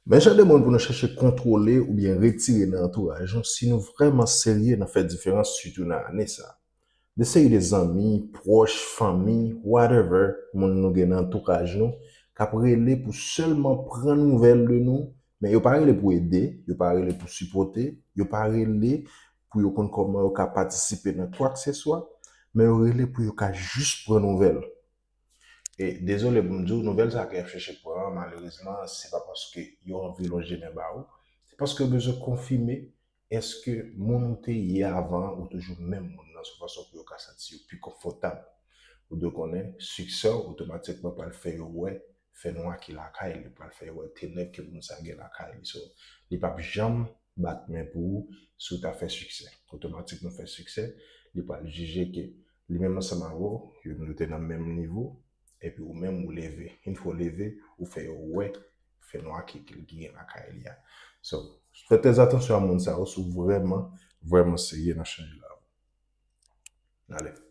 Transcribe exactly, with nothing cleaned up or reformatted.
Men jan de moun pou nou chèche kontwole oubyen retire nan antouraj nou si nou vrèman serye nan fè diferans, sitou nan ane sa. De seri de zanmi, pwòch, fanmi, whatever, moun nou gen nan antouraj nou, k ap rele pou sèlman pran nouvèl de nou, men yo pa rele pou ede, yo pa rele pou sipòte, yo pa rele pou yo konn kòman yo ka patisipe nan kwakseswa, men yo rele pou yo ka jis pran nouvèl. E dezole pou m di w, nouvèl sa ke y ap chèche pran an, malerezman, se pa paske yo anvi lonje men ba ou, se paske yo bezwen konfime èske moun ou te ye avan an, ou toujou menm moun nan, sou fason pou yo ka santi yo pi konfòtab. Ou dwe konnen, siksè w otomatikman pral fè yo wè fènwa ki lakay li, pral fè yo wè tenèb ke moun sa gen lakay li. So, li p ap janm bat men pou ou si w ta fè siksè. Otomatikman fè siksè, li pral jije ke li menm ansanm avè w, yo, nou te nan menm nivo, epi ou menm ou leve. Yon fwa w leve, ou fè yo wè fènwa ki, ki, ki gen lakay li a. So, fè trè atansyon a moun sa yo si w vrèman, vrèman serye nan chanje lavi w. Ale.